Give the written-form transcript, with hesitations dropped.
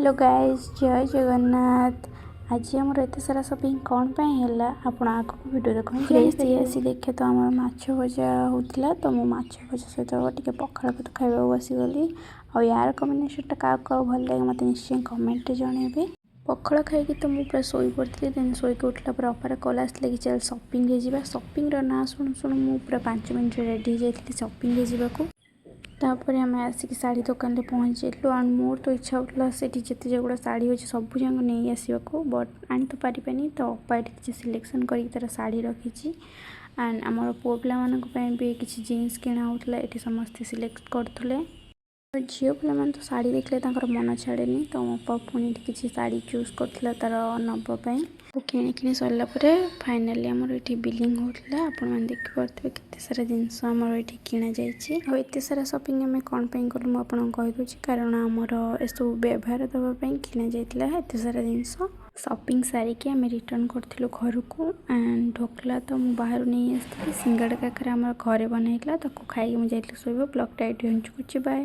Hello guys, ଜୟ ଜଗନ୍ନାଥ। ଆଜି ଆମର ଏତେ ସାରା ସପିଂ କ'ଣ ପାଇଁ ହେଲା, ଆପଣ ଆଗକୁ ଭିଡ଼ିଓ ଦେଖନ୍ତୁ, ଫ୍ରେଶ୍ ହେଇ ଆସି ଦେଖେ ତ ଆମର ମାଛ ଭଜା ହେଉଥିଲା। ତ ମୁଁ ମାଛ ଭଜା ସହିତ ଟିକେ ପଖାଳ ଭାତ ଖାଇବାକୁ ବସିଗଲି। ଆଉ ୟାର କମ୍ବିନେସନ୍ଟା କାହାକୁ କାହାକୁ ଭଲ ଲାଗେ, ମୋତେ ନିଶ୍ଚୟ କମେଣ୍ଟରେ ଜଣାଇବେ। ପଖାଳ ଖାଇକି ତ ମୁଁ ପୁରା ଶୋଇପଡ଼ିଥିଲି। ଦେନ୍ ଶୋଇକି ଉଠିଲା ପରେ ଅପାର କଲ୍ ଆସିଥିଲା କି ଚାଲ ସପିଂରେ ଯିବା। ସପିଂର ନାଁ ଶୁଣୁ ଶୁଣୁ ମୁଁ ପୁରା 5 ମିନିଟ୍ରେ ରେଡ଼ି ହେଇଯାଇଥିଲି ସପିଂରେ ଯିବାକୁ। ତାପରେ ଆମେ ଆସିକି ଶାଢ଼ୀ ଦୋକାନରେ ପହଞ୍ଚି ଯାଇଥିଲୁ। ଆଣ୍ଡ ମୋର ତ ଇଚ୍ଛା ହେଉଥିଲା ସେଠି ଯେତେ ଯେଗୁଡ଼ା ଶାଢ଼ୀ ଅଛି, ସବୁ ଯାକ ନେଇ ଆସିବାକୁ, ବଟ୍ ଆଣି ତ ପାରିବାନି। ତ ଅପା ଏଠି କିଛି ସିଲେକ୍ସନ୍ କରିକି ତା'ର ଶାଢ଼ୀ ରଖିଛି। ଆଣ୍ଡ ଆମର ପୁଅ ପିଲାମାନଙ୍କ ପାଇଁ ବି କିଛି ଜିନ୍ସ କିଣା ହେଉଥିଲା। ଏଠି ସମସ୍ତେ ସିଲେକ୍ଟ କରୁଥିଲେ। ଝିଅ ପିଲାମାନେ ତ ଶାଢ଼ୀ ଦେଖିଲେ ତାଙ୍କର ମନ ଛାଡ଼େନି। ତ ମୋ ଅପା ପୁଣି ଏଠି କିଛି ଶାଢ଼ୀ ଚୁଜ୍ କରୁଥିଲା ତା'ର ନେବା ପାଇଁ। କିଣି କିଣି ସରିଲା ପରେ ଫାଇନାଲି ଆମର ଏଠି ବିଲିଂ ହେଉଥିଲା। ଆପଣମାନେ ଦେଖିପାରୁଥିବେ କେତେ ସାରା ଜିନିଷ ଆମର ଏଠି କିଣାଯାଇଛି। ଆଉ ଏତେ ସାରା ସପିଂ ଆମେ କ'ଣ ପାଇଁ କଲୁ, ମୁଁ ଆପଣଙ୍କୁ କହିଦେଉଛି। କାରଣ ଆମର ଏସବୁ ବ୍ୟବହାର ଦେବା ପାଇଁ କିଣାଯାଇଥିଲା ଏତେ ସାରା ଜିନିଷ। ସପିଂ ସାରିକି ଆମେ ରିଟର୍ନ କରିଥିଲୁ ଘରକୁ। ଆଣ୍ଡ ଢୋକଲା ତ ମୁଁ ବାହାରୁ ନେଇ ଆସିଥିଲି, ସିଙ୍ଗଡ଼ା କାକରା ଆମର ଘରେ ବନା ହେଇଥିଲା। ତାକୁ ଖାଇକି ମୁଁ ଯାଇଥିଲି ଶୋଇବ। ବ୍ଲଗ୍ଟା ଏଇଠି ଏଣ୍ଡ କରୁଛି। ବାଏ।